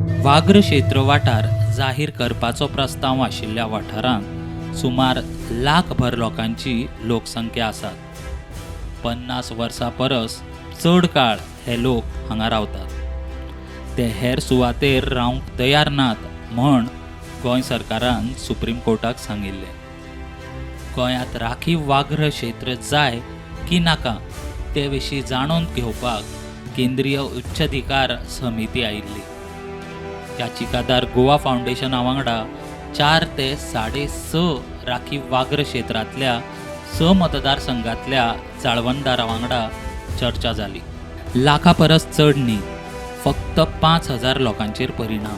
वाघ्र क्षेत्र वाठार जाहीर करपाचो प्रस्ताव आशिल्ल्या वाठारांत सुमार लाखभर लोकांची लोकसंख्या आसात. 50 वर्सां परस चड काळ हे लोक हांगा रावतात. ते हेर सुवातेर रावंक तयार नात म्हण गोंय सरकारान सुप्रीम कोर्टाक सांगिल्लें. गोंयांत राखीव वाघ्र क्षेत्र जाय की नाका ते विशीं जाणून घेवपाक केंद्रीय उच्चाधिकार समिती आयिल्ली. याचिकादार गोवा फावंडेशना वांगडा 4 ते 6.5 राखीव वाघ्र क्षेत्रांतल्या 6 मतदारसंघांतल्या जाळवणदारा वांगडा चर्चा जाली. लाखा परस चड न्ही, फक्त 5,000 लोकांचेर परिणाम.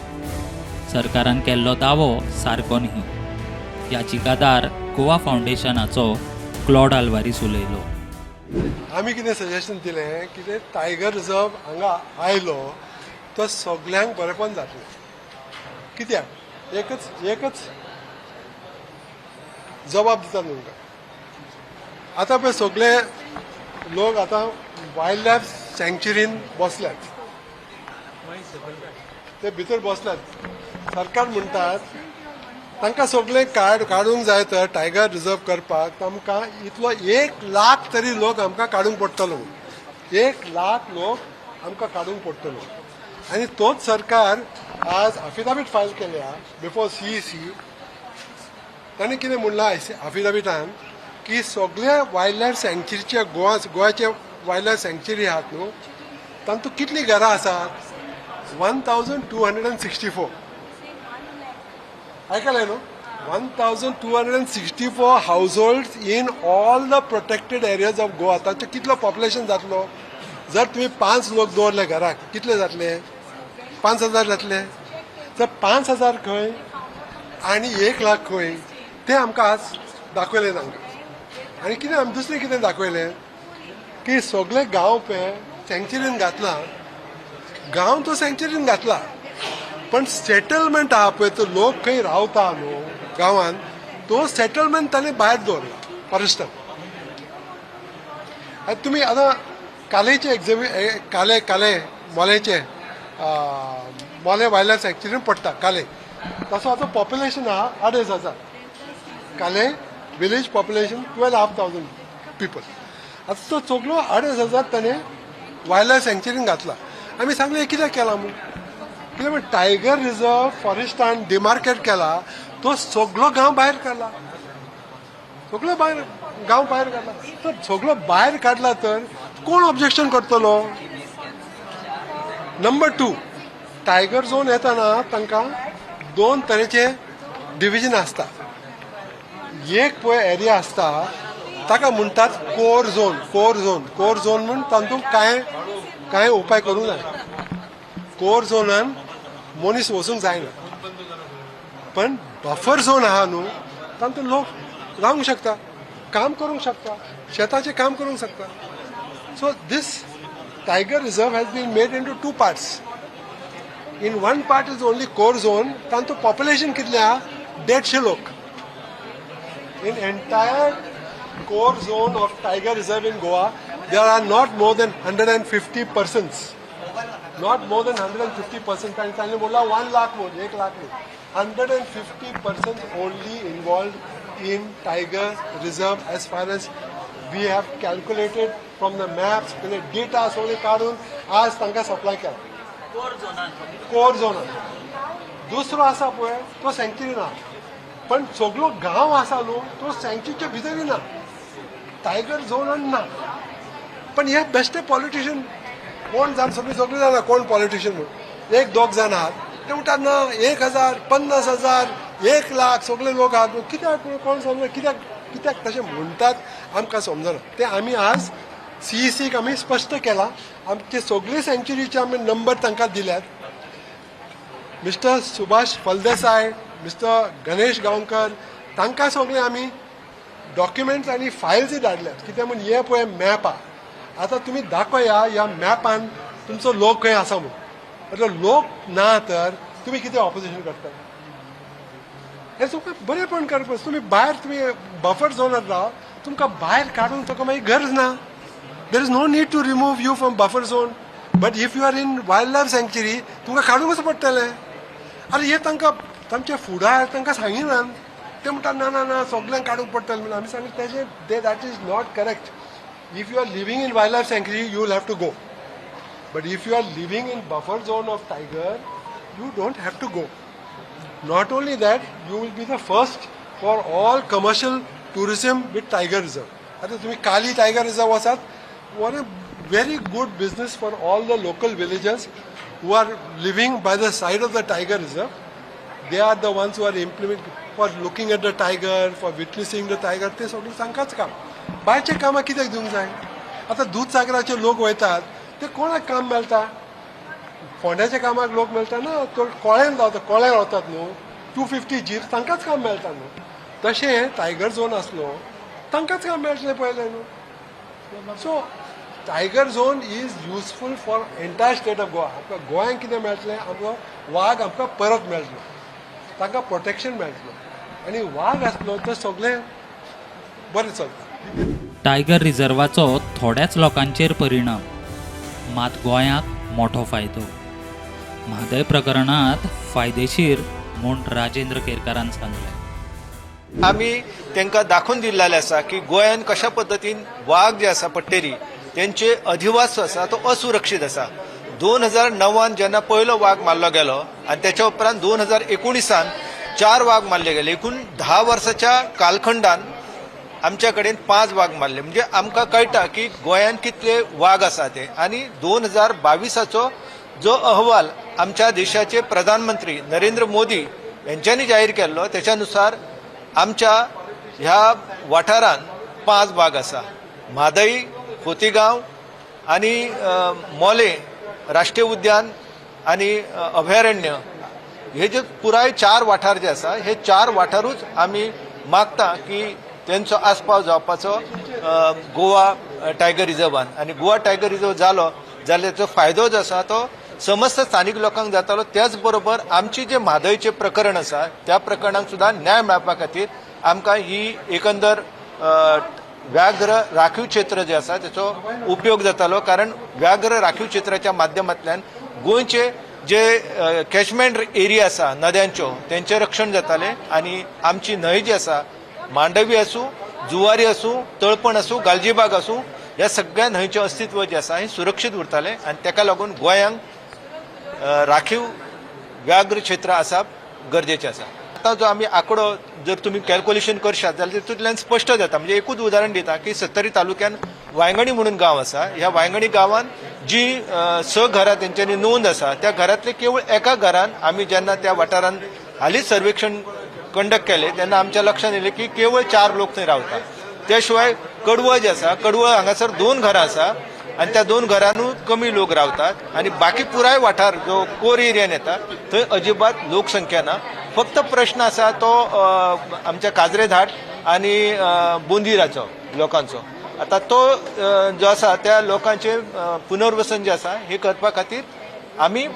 सरकारान केल्लो दावो सारको न्ही. याचिकादार गोवा फावंडेशनाचो क्लॉड आल्वारीस उलयलो. आमी कितें सजेशन दिलें कितें, टायगर रिजर्व हांगा आयलो तो सगल्यांक बरेपण जातलें. कित्याक एकच एकच जबाब दिता तुमकां. आतां पळय सगळे लोक आतां वायल्ड लायफ सँक्चुरीन बसल्यात, ते भितर बसल्यात. सरकार म्हणटात तांकां सगळें काडूंक जाय तर टायगर रिजर्व करपाक तांकां इतलो 1 लाख तरी लोक आमकां काडूंक पडटलो. 1 लाख लोक आमकां काडूंक पडटलो. आनी तोच सरकार आज अफिदावीट फायल केल्या बिफोर CEC. ताणें कितें म्हणलां अफिदाविटान की सगळे वायल्ड लायफ सँक्चुरीचे गोवाचे वायल्ड लायफ सँक्चुरी आहात न्हू, तातूंत कितलीं घरां आसात? 1264. आयकलें न्हू? 1264 household in all the protected areas of Goa. तांचो कितलो पॉप्युलेशन जातलो? जर तुमी 5 लोक दवरले घराक कितले जातले? 5,000 जातले. तर 5,000 खंय आनी 1 लाख खंय, तें आमकां आज दाखयलें तांकां. आनी कितें आमी दुसरें कितें दाखयलें की सगळे गांव पळय सँक्चुरीन घातला, गांव तो सँक्चुरीन घातला, पण सेटलमेंट आहा पळय, तो लोक खंय रावता न्हू गांवान, तो सेटलमेंट ताणें भायर दवरला फॉरेस्टान. आनी तुमी आतां कालेचे काले काले मोलेचे मोले वायल्ड लायफ सँक्चुरीन पडटा काले, तसो आतां पॉप्युलेशन आहा 2,500. काले विलेज पॉप्युलेशन 12,500 पिपल. आतां तो सगलो 2,500 ताणें वायल्ड लायफ सँक्चुरीन घातला. आमी सांगलें कित्याक केलां म्हूण, कित्याक म्हण टायगर रिजर्व फॉरेस्टान डिमार्केट केला, तो सगलो गांव भायर काडला, सगलो भायर गांव भायर काडला. तर सगलो भायर काडला तर कोण ऑब्जेक्शन करतलो? नंबर 2, टायगर झोन येताना तांकां 2 तरेचे डिविजन आसता. एक पळय एरिया आसता ताका म्हणटात core zone. Core zone, core zone म्हूण तातूंत कांय कांय उपाय करूंक जायना. कोर झोनान मनीस वचूंक जायना, पण बफर झोन आहा न्हू, तातूंत लोक रावंक शकता, काम करूंक शकता, शेताचें काम करूंक शकता. So this tiger reserve has been made into 2 parts. In one part is only core zone, तातूंत पॉप्युलेशन कितलें आहा? 150 लोक. In entire core zone of tiger reserve in Goa there are not more than 150 persons. Not more than 150 persons. तांणी तांणी बोलला 1 लाख म्हूण, 1 लाख न्ही, 150 persons only involved in tiger reserve as far as we have calculated from the maps. Data सगळे काडून आज तांकां supply केला कोर झोनान. दुसरो आसा पळय तो सँक्चुरी ना, पण सगलो गांव आसा न्हू तो सँक्चुरीच्या भितरूय ना, टायगर झोनान ना. पण हे बेश्टे पॉलिटिशियन कोण जाण, सगळीं सगळीं जाणा कोण पॉलिटिशियन म्हूण. 1 2 जाण आहात ते म्हणटात ना 1,000, 50,000, 1 लाख सगळे लोक आहात. कित्याक कोण समजना, कित्याक कित्याक तशें म्हणटात आमकां समजना. ते आमी आज CECक आमी स्पश्ट केलां. आमचे सगळे सँक्चुरीचे आमी नंबर तांकां दिल्यात. मिस्टर सुभाष फलदेसाय, मिस्टर गणेश गांवकर, तांकां सगळे आमी डॉक्युमेंट्स आनी फायल्स धाडल्यात. कित्याक म्हूण हे पळय मॅप आहा, आतां तुमी दाखया ह्या मॅपान तुमचो लोक खंय आसा म्हूण. म्हटल्यार लोक ना तर तुमी कितें ऑपोजिशन करता? हें सगळें बरेंपण करपाक तुमी भायर, तुमी बफर झोनार राव, तुमकां भायर काडून तुका मागीर गरज ना. There is no need to remove you from buffer zone. But if you are in wild life sanctuary तुमकां काडूंकच पडटलें. आरे, हे तांकां तांचे फुडार तांकां सांगिनात. ते म्हणटात, ना ना ना, सगल्यांक काडूंक पडटलें. म्हणून आमी सांगलें तेजें ते, that is not correct. If you are living in wild life sanctuary, you will have to go, but if you are living in buffer zone of tiger, you don't have to go. Not only that, you will be the first for all commercial tourism with tiger reserve. आता तुम्ही काली tiger reserve वचात, what a very good business for all the local villagers who are living by the side of the tiger reserve. They are the ones who are implement for looking at the tiger, for witnessing the tiger. ते सगळें तांकांच काम. भायचे कामां कित्याक दिवंक जाय? आतां दूदसागराचे लोक वयतात, ते कोणाक काम मेळटा? फोंड्याच्या कामाक लोक मेळटा ना. तो कोळ्यान रावता, कोळ्यान रावतात न्हू, 250 जीप, तांकांच काम मेळटा न्हू. तशें टायगर झोन आसलो, तांकांच काम मेळटलें पयलें न्हू. So tiger zone is useful for entire state of Goa. आमकां गोंयांक कितें मेळटलें? आमकां वाग आमकां परत मेळटलो, तांकां प्रोटेक्शन मेळटलो आनी वाग आसलो तर सगळें बरें चलता. टायगर रिझर्वाचो थोड्याच लोकांचेर परिणाम, मात गोंयाक मोठो फायदो. म्हादय प्रकरणात फायदेशीर म्हूण राजेंद्र केरकारान सांगलें. आमी तांकां दाखोवन दिल्लेलें आसा की गोंयान कशा पद्दतीन वाग जे आसा पट्टेरी, तेंचे अधिवास जो आसा तो असुरक्षीत आसा. 2009न जेन्ना पयलो वाग मारलो गेलो आनी त्याच्या उपरांत 2019न चार वाग मारले गेले. एकूण 10 वर्साच्या कालखंडान आमच्या कडेन पांच वाग मारले, म्हणजे आमकां कळटा की गोंयांत कितले वाग आसा ते. आनी 2022चो जो अहवाल आमच्या देशाचे प्रधानमंत्री नरेंद्र मोदी यांच्यांनी जाहीर केल्लो, त्याच्या नुसार आमच्या ह्या वाठारांत पांच वाग आसा. म्हादई, खोतीगांव आनी मोले राष्ट्रीय उद्यान आनी अभयारण्य, हे जे पुराय चार वाठार जे आसा, हे चार वाठारूच आमी मागता की तेंचो आस्पाव जावपाचो गोवा टायगर रिजर्वान. आनी गोवा टायगर रिजर्व जालो जाल्यार तेचो फायदो जो आसा तो समस्त स्थानीक लोकांक जातालो. त्याच बरोबर आमची जे म्हादयचें प्रकरण आसा, त्या प्रकरणाक सुद्दां न्याय मेळपा खातीर आमकां ही एकंदर व्याघ्र राखीव क्षेत्र जे आसा तेचो उपयोग जातालो, कारण व्याघ्र राखीव क्षेत्राच्या माध्यमांतल्यान गोंयचे जे कॅचमेंट एरिया आसा नद्यांच्यो, तेंचें रक्षण जातालें. आनी आमची न्हंय जी आसा, मांडवी आसूं, जुवारी आसूं, तळपण आसूं, गालजीबाग आसूं, ह्या सगळ्या न्हंयचें अस्तित्व जें आसा हें सुरक्षीत उरतालें. आनी तेका लागून गोंयांक राखीव व्याघ्र क्षेत्र आसप गरजेचें आसा. आतां जो आमी आंकडो जर तुमी कॅल्क्युलेशन करशात जाल्यार तितूंतल्यान स्पश्ट जाता. म्हणजे एकूच उदाहरण दिता की सत्तरी तालुक्यान वांयगणी म्हणून गांव आसा. ह्या वांयगणी गांवान जी स घरां तेंच्यांनी नोंद आसा, त्या घरांतले केवळ एका घरान, आमी जेन्ना त्या वाठारान हालींच सर्वेक्षण कंडक्ट केलें तेन्ना आमच्या लक्षात येयलें की केवळ चार लोक थंय रावता. त्या शिवाय कडवळ जे आसा, कडवळ हांगासर दोन घरां आसा आनी त्या दोन घरानूय कमी लोक रावतात. आनी बाकी पुराय वाठार जो कोर एरियान येता थंय अजिबात लोकसंख्या ना. फक्त प्रश्न आसा तो आमच्या काजरे धाट आनी बोंदिराचो लोकांचो. आतां तो जो आसा त्या लोकांचे पुनर्वसन जे आसा हे करपा खातीर आमी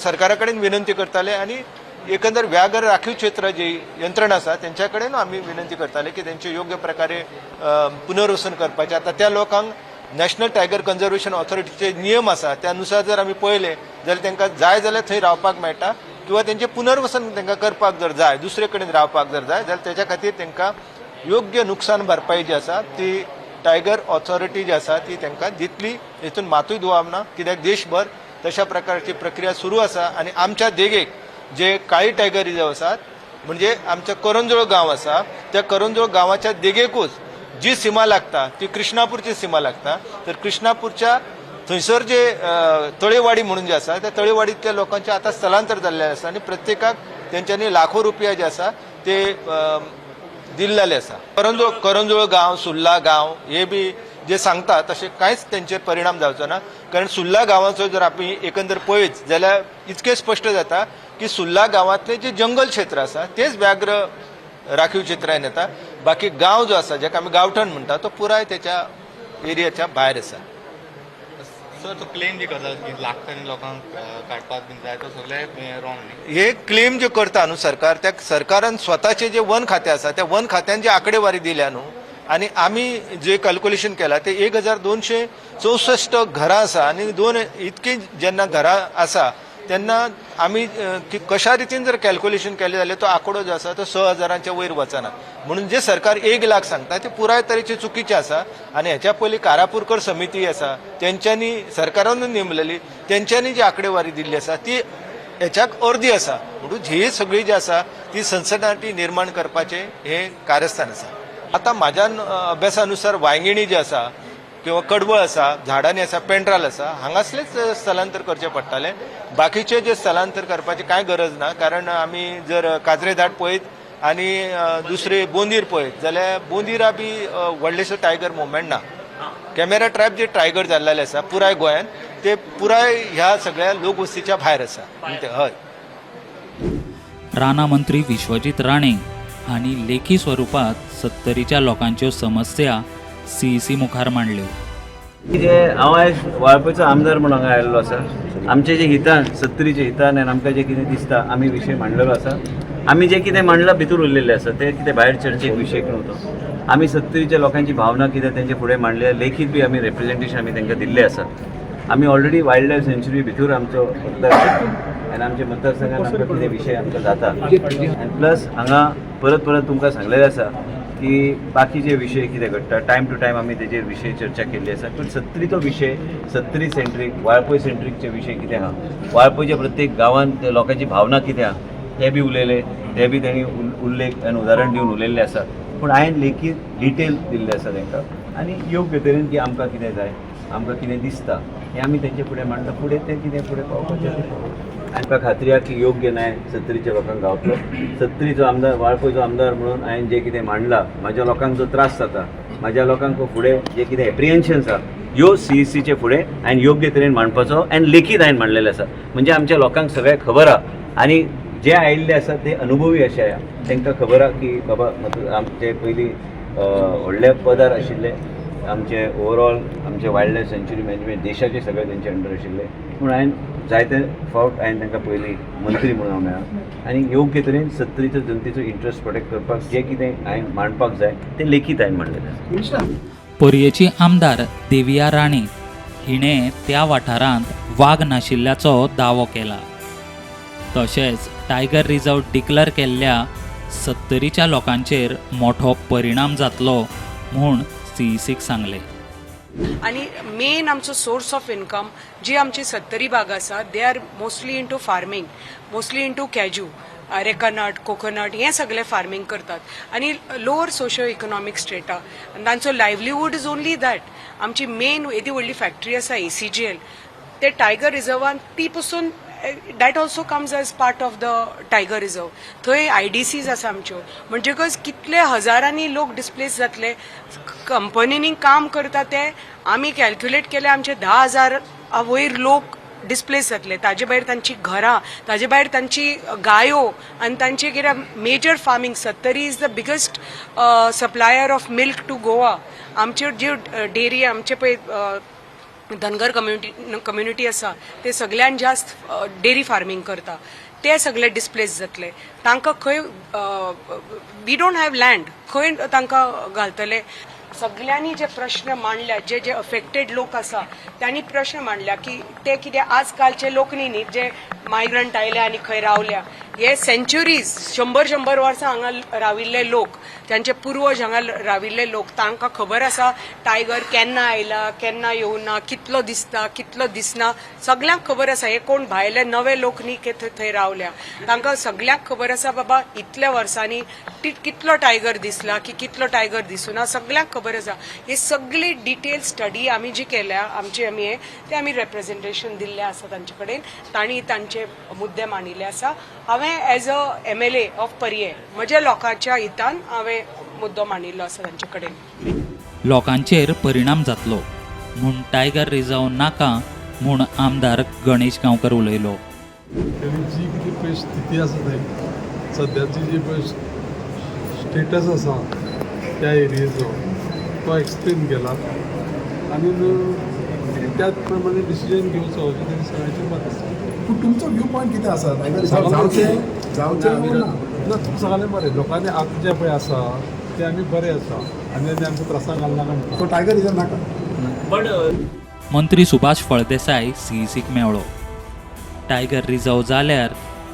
सरकारा कडेन विनंती करताले आनी एकंदर व्याघ्र राखीव क्षेत्र जी यंत्रणा आसा तेंच्या कडेन आमी विनंती करताले की तेंचे योग्य प्रकारे पुनर्वसन करपाचें. आतां त्या लोकांक नॅशनल टायगर कन्जर्वेशन ऑथॉरिटीचे नियम आसा, त्या नुसार जर आमी पळयले जाल्यार तांकां जाय जाल्यार थंय रावपाक मेळटा, किंवा तेंचें पुनर्वसन तांकां करपाक जर जाय, दुसरे कडेन रावपाक जर जाय जाल्यार तेच्या खातीर तांकां योग्य नुकसान भरपाई जी आसा ती टायगर ऑथॉरिटी जी आसा ती तांकां दितली, हेतून मातूय दुबाव ना. कित्याक देशभर तशा प्रकारची प्रक्रिया सुरू आसा. आनी आमच्या देगेक जे काळी टायगर रिजर्व आसात, म्हणजे आमच्या करंजोळ गांव आसा, त्या करंजोळ गांवाच्या देगेकूच जी सीमा लागता ती कृष्णापूरची सीमा लागता. तर कृष्णापूरच्या थंयसर जे तळेवाडी म्हणून जे आसा, त्या तळेवाडीतल्या लोकांचे आतां स्थलांतर जाल्लें आसा आनी प्रत्येकाक तेंच्यांनी लाखो रुपया जे आसा ते दिल्लेले आसा. करंजोळ गांव, सुर्ला गांव हे बी जे सांगता तशें कांयच तेंचेर परिणाम जावचो ना, कारण सुर्ला गांवाचो जर आमी एकंदर पळयत जाल्यार इतकें स्पश्ट जाता की सुर्ला गांवांतलें जें जंगल क्षेत्र आसा तेच व्याघ्र राखीव क्षेत्रान येता. बाकी गांव जो आसा, जेका आमी गांवठण म्हणटा, तो पुराय तेच्या एरियाच्या भायर आसा. सर, तो क्लेम जी करतात की लाखांनी लोकांक काडपाक बीन जाय, तो सगळे रॉंग न्ही? हे क्लेम जे करता न्हू सरकार, त्या सरकारान स्वताचे जे वन खाते आसा त्या वन खात्यान जी आंकडेवारी दिल्या न्हू आनी आमी जे कॅल्क्युलेशन केला ते 1264 घरां आसा आनी दोन इतकी जेन्ना घरां आसा तेन्ना आमी की कशा रितीन जर कॅल्क्युलेशन केलें जाल्यार तो आंकडो जो आसा तो 6000च्या वयर वचना. म्हणून जे सरकार 1 लाख सांगता ते पुराय तरेचे चुकीचें आसा. आनी हेच्या पयलीं कारापूरकर समिती आसा, तेंच्यांनी सरकारानूच नेमलेली, तेंच्यांनी जी आंकडेवारी दिल्ली आसा ती हेच्याक अर्दी आसा. म्हणून ही सगळी जी आसा ती सनसनाटी निर्माण करपाचें हें कारस्थान आसा. आतां म्हाज्या अभ्यासानुसार वांयगिणी जी आसा किंवा कडवळ आसा, झाडांनी आसा, पेंड्राल आसा, हांगासलेच स्थलांतर करचें पडटालें. बाकीचे जे स्थलांतर करपाची कांय गरज ना, कारण आमी जर काजरेधाट पळयत आनी दुसरे बोंदीर पळयत जाल्यार बोंदिरा बी व्हडलेसो टायगर मुवमेंट ना. कॅमेरा ट्रॅप जे टायगर जाल्लेले आसा पुराय गोंयांत ते पुराय ह्या सगळ्या लोकवस्तीच्या भायर आसा. हय. रानां मंत्री विश्वजीत राणे हांणी लेखी स्वरुपात सत्तरीच्या लोकांच्यो समस्या सीईसी मुखार मांडल्यो. जे हांव आयज वाळपयचो आमदार म्हणून हांगा आयिल्लो आसा. आमचे जे हितान, सत्तरीचे हितान आनी आमकां जें कितें दिसता आमी विशय मांडलेलो आसा. आमी जें कितें मांडलां भितर उरलेलें आसा, तें कितें भायर चर्चेक विशय नव्हतो. आमी सत्तरीच्या लोकांची भावना कितें तेंचे फुडें मांडली, लेखीत बी आमी रेप्रेजेंटेशन आमी तांकां दिल्लें आसा. आमी ऑलरेडी वायल्ड लायफ सँच्युरी भितर आमचो मतदारसंघ आनी आमच्या मतदारसंघान आमकां कितें विशय आमकां जाता. आनी प्लस हांगा परत परत तुमकां सांगलेलें आसा की बाकीचे विशय कितें घडटा टायम टू टायम आमी तेजेर विशय चर्चा केल्ली आसा. पूण सत्तरीचो विशय, सत्तरी सेंट्रीक, वाळपय सेंट्रीकचे विशय कितें आहा, वाळपयच्या प्रत्येक गांवांत लोकांची भावना कितें आहा ते बी उलयले, ते बी तेणी उल्लेख आनी उदाहरण दिवन उलयल्लें आसा. पूण हांवें लेखी डिटेल दिल्लें आसा तांकां आनी योग्य तरेन की आमकां कितें जाय, आमकां कितें दिसता हें आमी तेंचे फुडें मांडटा. फुडें तें कितें फुडें पावपाचें तें पावपाचें. आमकां खात्री आहा की योग्य न्याय सत्तरीच्या लोकांक गावतलो. सत्तरीचो आमदार, वाळपयचो आमदार म्हणून हांवें जें कितें मांडलां, म्हाज्या लोकांक जो त्रास जाता, म्हाज्या लोकांक फुडें जे कितें एप्रिहेन्शन्स आहा ह्यो सीईसीचे फुडें हांवें योग्य तरेन मांडपाचो आनी लेखीत हांवें मांडलेलें आसा. म्हणजे आमच्या लोकांक सगळें खबर आहा आनी जे आयिल्ले आसा ते अनुभवी अशे आहा, तांकां खबर आहा की बाबा आमचे पयलीं व्हडल्या पदार आशिल्ले, आमचे ओवरऑल आमचे वायल्ड लायफ सँच्युरी मॅनेजमेंट देशाचे सगळे तेंचे अंडर आशिल्ले. पूण हांवें जायते फावट हांवें तांकां पयलीं मंत्री म्हणून हांव मेळ्ळा आनी योग्य तरेन सत्तरीचो जनतेचो इंट्रस्ट प्रोटेक्ट करपाक जें कितें हांवें मांडपाक जाय तें लेखीत हांवें मांडलेलें आसा. पर्येची आमदार देविया राणे हिणें त्या वाठारांत वाग नाशिल्ल्याचो दावो केला. तशेंच टायगर रिजर्व डिक्लेअर केल्ल्या सत्तरीच्या लोकांचेर मोठो परिणाम जातलो म्हूण सीईसीक सांगलें. आनी मेन आमचो सोर्स ऑफ इन्कम जी आमची सत्तरी भाग आसा, they are mostly into farming, mostly into cashew, arecanut, coconut हें सगळें फार्मींग करतात आनी लोअर सोशो इकनॉमीक स्ट्रेटा तांचो लायवलीहूड is only that. आमची मेन येदी व्हडली फॅक्टरी आसा एसीजीएल, ते टायगर रिजर्वान ती पसून that also comes as part of the tiger reserve. थंय आयडीसीज आसा आमच्यो, म्हणजेकच कितले हजारांनी लोक डिस्प्लेस जातले. कंपनींनी काम करता ते आमी कॅल्क्युलेट केले, आमचे 10,000 वयर लोक डिस्प्लेस जातले. ताजे भायर तांची घरां, ताजे भायर तांची गायो आनी तांचे कितें major farming. Sattari is the biggest supplier of milk to Goa. आमच्यो ज्यो डेरी आमचे पळय धनगर कम्युनिटी आसा ते सगळ्यान जास्त डेरी फार्मींग करता, ते सगळे डिस्प्लेस जातले. तांकां खंय, we don't have land, खंय तांकां घालतले? सगळ्यांनी जे प्रश्न मांडल्या, जे जे अफेक्टेड लोक आसा त्यांनी प्रश्न मांडल्या की ते कितें आजकालचे लोक न्ही न्ही जे मायग्रंट आयले आनी खंय रावल्या, हे सेंच्युरीज 100-100 वर्सां हांगा राविल्ले लोक, तांचे पुर्वज हांगा राविल्ले लोक, तांकां खबर आसा टायगर केन्ना आयला, केन्ना येवना, कितलो दिसता, कितलो दिसना, सगल्यांक खबर आसा. हे कोण भायले नवे लोक न्ही की थंय रावल्या, तांकां सगल्यांक खबर आसा बाबा इतल्या वर्सांनी कितलो टायगर दिसला की कितलो टायगर दिसुना, सगल्यांक खबर आसा. ही सगळी डिटेल स्टडी आमी जी केल्या, आमची आमी हे ते आमी रेप्रेझेंटेशन दिल्लें आसा तांचे कडेन, तांणी तांचे मुद्दे मांडिल्ले आसा. हांवें as a MLA of Parye म्हज्या लोकांच्या हितान हांवें मुद्दो मांडिल्लो आसा तांचे कडेन. लोकांचेर परिणाम जातलो म्हूण टायगर रिजर्व नाका म्हूण आमदार गणेश गांवकर उलयलो. तेणी जी कितें पळय स्थिती आसा थंय सद्याची, जी पळय स्टेटस आसा त्या एरियेचो, तो एक्सप्लेन केला आनी त्याच प्रमाणे डिसिजन घेवचो अशें तेणी सगळ्यांचें मत आसा. पूण तुमचो व्यू पॉयंट कितें आसा? टायगर रिजर्व जावचें जावचें ना? ना, तुमकां सांगलें मरे, लोकांनी आतां जें पळय आसा ते आमी बरे आसा आनी आनी आमकां त्रासाक घालनाका म्हणटा. सो टायगर रिजर्व नाका. मंत्री सुभाष फळदेसाय सीईसीक मेळ्ळो. टायगर रिजर्व जाल्यार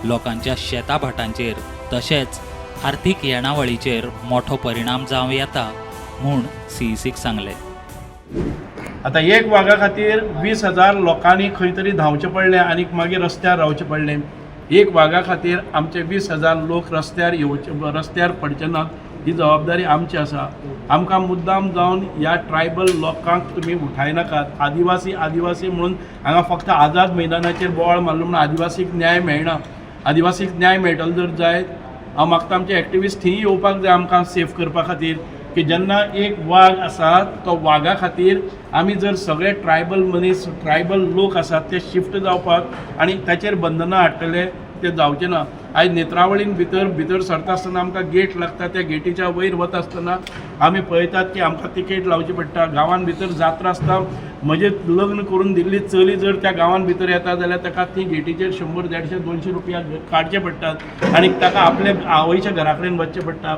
लोकांच्या शेता भाटांचेर तशेंच आर्थीक येणावळीचेर मोठो परिणाम जावं येता म्हूण सीईसीक सांगलें. आतां एक वागा खातीर 20,000 लोकांनी खंय तरी धांवचें पडलें आनी मागीर रस्त्यार रावचें पडलें. एक वागा खातीर आमचे 20,000 लोक रस्त्यार येवचे, रस्त्यार पडचे नात ही जबाबदारी आमची आसा. आमकां मुद्दाम जावन ह्या ट्रायबल लोकांक तुमी उठायनाकात. आदिवासी आदिवासी म्हणून हांगा फक्त आझाद मैदानाचेर बोवाळ मारलो म्हणून आदिवासीक न्याय मेळना. आदिवासीक न्याय मेळटलो जर जायत, हांव मागता आमचे एक्टिविस्ट थंय येवपाक जाय आमकां सेफ करपा खातीर, की जेन्ना एक वाग आसा तो वागा खातीर आमी जर सगळे ट्रायबल मनीस, ट्रायबल लोक आसात ते शिफ्ट जावपाक आनी ताचेर बंधनां हाडटले ते जावचे ना. आयज नेत्रावळीन भितर भितर सरता आसतना आमकां गेट लागता, त्या गेटीच्या वयर वता आसतना आमी पळयतात की आमकां तिकेट लावची पडटा. गांवान भितर जात्रा आसता, म्हजें लग्न करून दिल्ली चली जर त्या गांवान भितर येता जाल्यार ताका ती गेटीचेर 100, 150, 200 रुपया काडचे पडटात आनी ताका आपल्या आवयच्या घरा कडेन वचचें पडटा.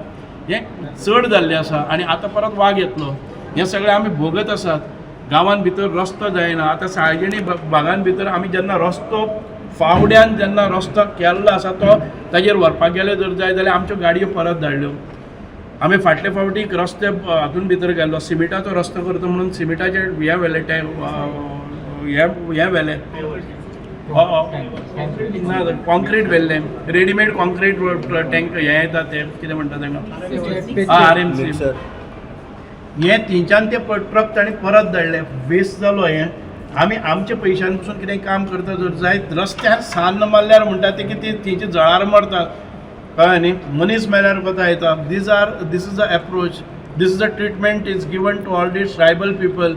हें चड जाल्लें आसा आनी आतां परत वाग येतलो, हें सगळें आमी भोगत आसात. गांवान भितर रस्तो जायना. आतां साळजिणी भागान भितर आमी जेन्ना रस्तो फावड्यान जेन्ना रस्तो केल्लो आसा तो ताजेर व्हरपाक गेले जर जाय जाल्यार आमच्यो गाडयो परत धाडल्यो. आमी फाटले फावटी रस्ते हातून भितर गेल्लो, सिमिटाचो रस्तो करता म्हणून सिमिटाचे हें व्हेलें, हें व्हेलें, ना कॉन्क्रीट व्हेल्लें, रेडीमेड कॉन्क्रीट टँक हें येता तें कितें म्हणटा तांकां, आरएमसी. हें थंयच्यान ते ट्रक ताणें परत धाडले, वेस्ट जालो. हें आमी आमच्या पयशान पसून कितें काम करता जर जायत, रस्त्यार सान्न मारल्यार म्हणटा ते की ती थंयची जळारां मरतात, कळ्ळें न्ही, मनीस मेल्यार कोता येता. This is a approach, this is a treatment is given to all these tribal people.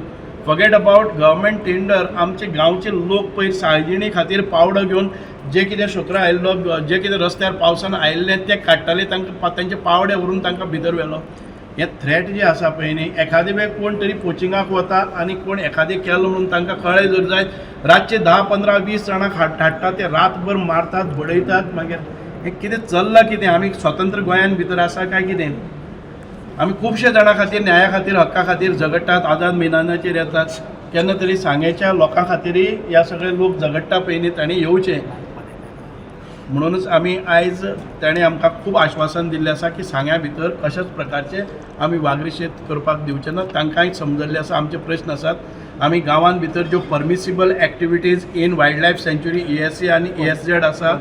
Forget about government tender. आमचे गांवचे लोक पयर साळजिणी खातीर पावडो घेवन जे कितें शुक्र आयिल्लो, जे कितें रस्त्यार पावसान आयिल्लें तें काडटाले, तांकां तांचे पावडे व्हरून तांकां भितर व्हेलो. हे थ्रेट जे आसा पळय न्ही, एखादे वेळ कोण तरी पोचिंगाक वता आनी कोण एखादें केलो म्हणून तांकां कळ्ळें जर जायत, रातचे 10, 15, 20 जाणांक हाडटात, ते रातभर मारतात, बडयतात. मागीर हें कितें चल्लां कितें? आमी स्वतंत्र गोंयान भितर आसा काय कितें? आमी खुबशे जाणां खातीर, न्याया खातीर, हक्का खातीर झगडटात, आझाद मैदानाचेर येतात. केन्ना तरी सांगेच्या लोकां खातीरय ह्या सगळे लोक झगडटा पळय न्ही, तांणी येवचें म्हणूनच आमी आयज ताणें आमकां खूब आश्वासन दिल्लें आसा की सांग्या भितर कशाच प्रकारचें आमी वागरी शेत करपाक दिवचे ना. तांकांय समजल्लें आसा आमचे प्रस्न आसात. आमी गांवान भितर ज्यो permissible activities in wild life sanctuary ESA आनी ईएसझेड आसा,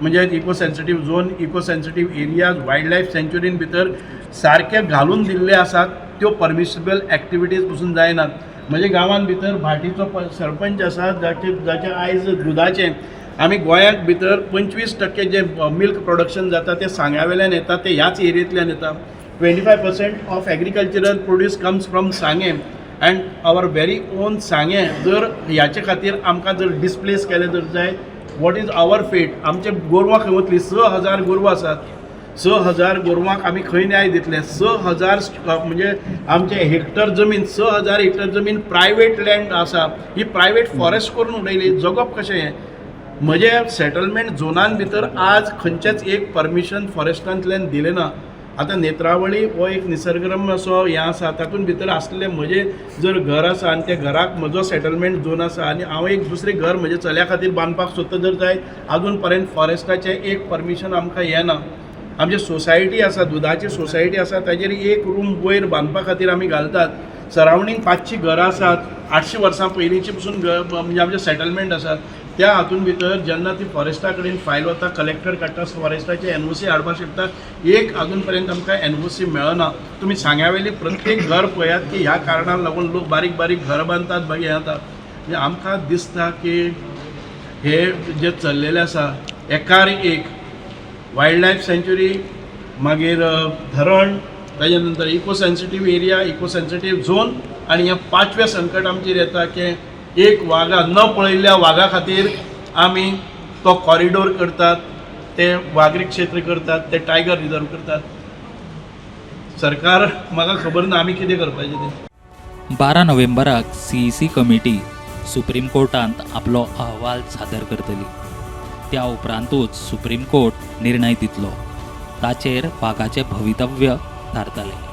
म्हणजे eco sensitive zone, eco sensitive areas, wild life सँच्युरीन भितर सारके घालून दिल्ले आसात, त्यो परमिसिबल एक्टिविटीज पसून जायनात. म्हणजे गांवान भितर भाटीचो सरपंच आसा, जाचे जाचे आयज दुदाचें आमी गोंयांत भितर 25% जे मिल्क प्रोडक्शन जाता तें सांग्या वेल्यान येता, तें ह्याच एरियेंतल्यान येता. 25% of agricultural produce comes from Sanguem and our very own Sanguem जर ह्याचे खातीर आमकां जर डिस्प्लेस केलें जर जाय, what is our fate? आमचे गोरवां खंय वतलीं? 6,000 गोरवां आसात. 6,000 गोरवांक आमी खंय न्याय दितले? 6,000 म्हणजे आमचे हेक्टर जमीन, 6,000 हेक्टर जमीन प्रायवेट लँड आसा, ही प्रायवेट फॉरेस्ट करून उडयली. जगप कशें हें? म्हजे सेटलमेंट झोनान भितर आज खंयचेच एक परमिशन फॉरेस्टांतल्यान दिलें ना. आतां नेत्रावळी हो एक निसर्गरम्य असो हें आसा, तातूंत भितर आसलें म्हजें जर घर आसा आनी त्या घराक म्हजो सेटलमेंट झोन आसा आनी हांव एक दुसरें घर म्हज्या चल्या खातीर बांदपाक सोदता जर जायत, आजून पर्यंत फॉरेस्टाचें एक परमिशन आमकां येना. आमची सोसायटी आसा, दुदाची सोसायटी आसा, ताजेर एक रूम वयर बांदपा खातीर आमी घालतात. सरावंडींग 500 घरां आसात, 800 वर्सां पयलींची पसून म्हणजे आमचें सेटलमेंट आसा. त्या हातून भितर जेन्ना ती फॉरेस्टा कडेन फायल वता, कलेक्टर काडटा, फॉरेस्टाचे एनओसी हाडपाक शकता, एक अजून पर्यंत आमकां एनओसी मेळना. तुमी सांग्या वयली प्रत्येक घर पळयात की ह्या कारणाक लागून लोक बारीक बारीक घर बांदतात, मागीर हें जाता. म्हणजे आमकां दिसता की हे जे चल्लेलें आसा एकार एक वायल्ड लायफ सँच्युरी, मागीर धरण, ताजे नंतर eco sensitive area, eco sensitive zone आनी हें पांचवें संकट आमचेर येता की एक वागा न पळयल्ल्या वागा खातीर आमी तो कॉरिडोर करतात, ते वागरी क्षेत्र करतात, ते टायगर रिजर्व करतात. सरकार म्हाका खबर ना आमी कितें करपाचें तें. 12 नोव्हेंबराक सीईसी कमिटी सुप्रीम कोर्टांत आपलो अहवाल सादर करतली. त्या उपरांतूच सुप्रीम कोर्ट निर्णय दितलो. ताचेर वागाचें भवितव्य थारतलें.